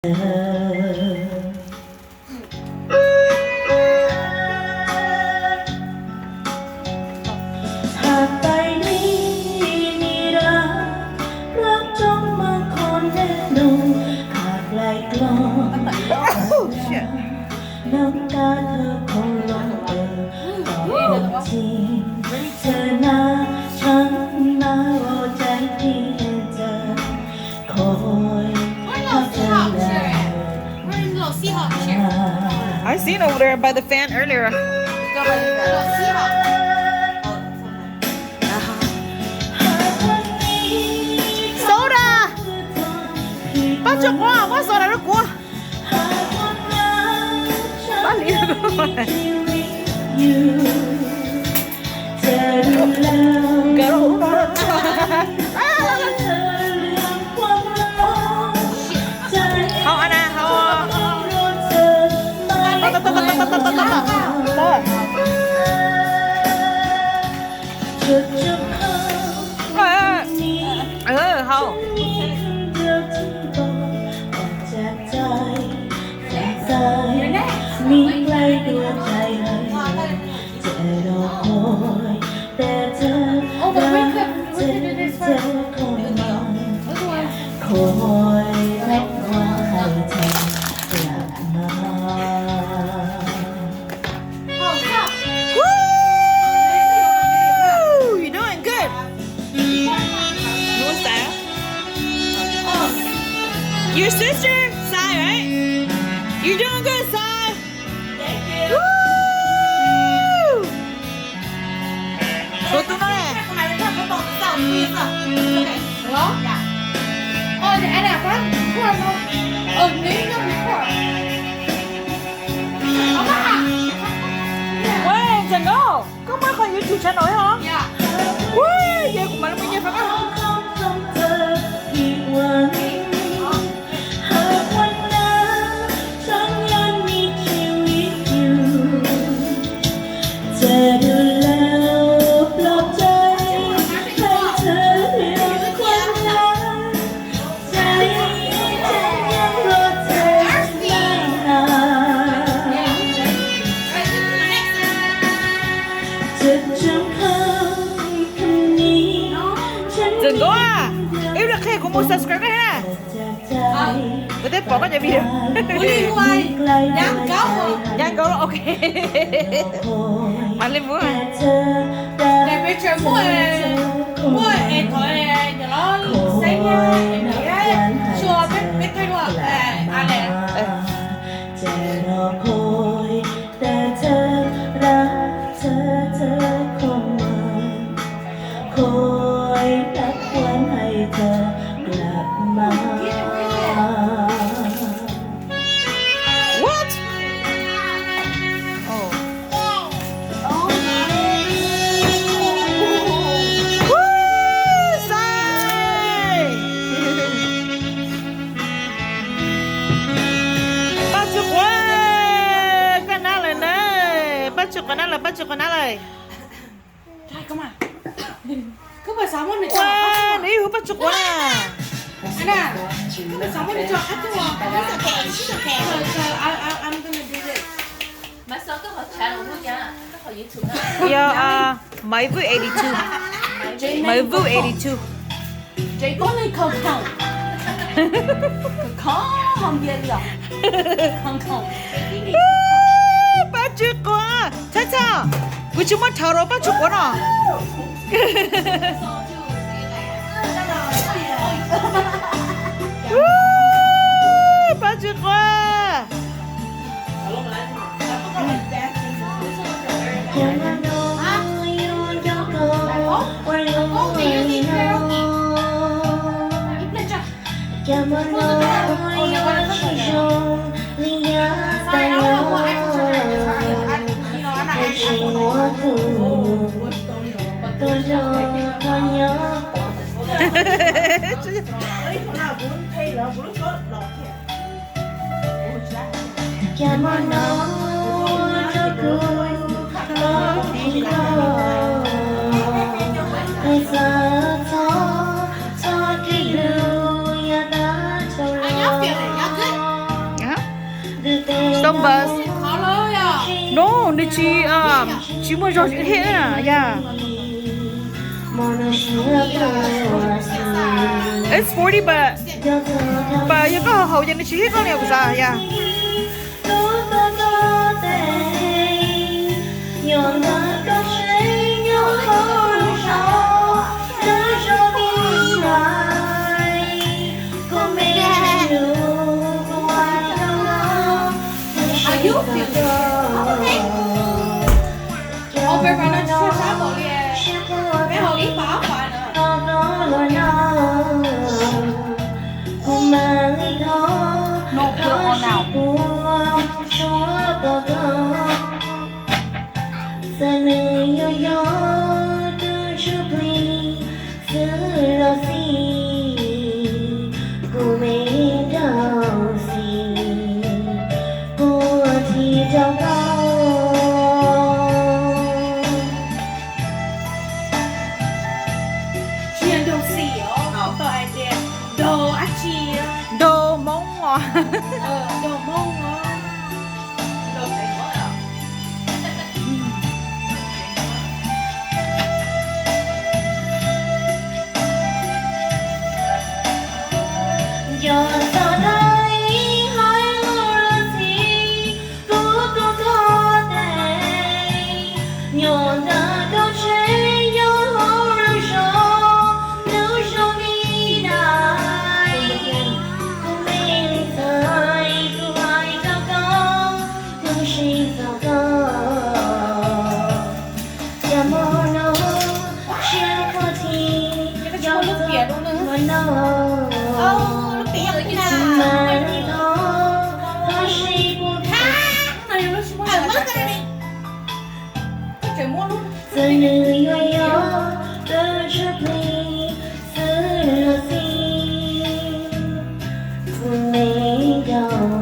Has tais nis nis rau plaub roob mas qhov nej nug, has tais dlom hnub kab thawj qhov loo tawm, tom ntsis thawj nab tshav nab ua caij tiag tawg, khuv thaj tawg lawm. I seen over there by the fan earlier. Soda, Paj Tswj Quav, muab soda rau kuv. Paj Lis. Haus, Ana, haus. Haus. Woo! You're doing good. Who's that? Your sister, Sai, right? You're doing good, Sai. Woo! Suav tus no ne. Ua, ntxawm nkauj, koj muaj qhov YouTube channel os? Ua, yog kuv mam li mus nyiag fab. Ntxawm nkauj, ib pliag qhia kuv mus subscribe nej na. Kuv twb pom koj cov video. Nyab nkauj, ok. Mam li mus. What? Oh. Woo, Sai! Paj Tswj Quav, koj nab lawm na. Paj Tswj Quav nab lawm, Paj Tswj Quav nab lawm. Ua, nws ib hu Paj Tswj Quav na. Yog, uh, Maiv Vuj eighty two. Maiv Vuj eighty two. Paj Tswj Quav, txhob txhob, kuv tsis muab rhau rau Paj Tswj Quav no. Paj Tswj Quav. Bus. No, nws tsis, tsis muaj zog thiab na, yog. It's forty, but, but yog koj haus ces nws tsis hiab koj li kuv xav, yog. Txawm nws yuav yog tus ntsuj plig xwb los xij, kuv me nrauj xim, kuv ua txij rau koj. Tsis yog nraug xim os, tau hais tias nraug dab tsi, nraug Hmoob os. Nraug Hmoob os. Nco txog tau ib haiv lus lus txib, kuv tuav koj tes, nyuam ntawm koj tsev nyob hauv lub zos, lub zos Vib Nais. Kuv me ntxhais, kuv hais rau koj, kuv sib txog koj. Cas hmo no siab khuv thiab nco txog hmo no, mas li thov, thov sib pub tha. Txawm nws yuav yog tus ntsuj plig xwb los xij, kuv me nrauj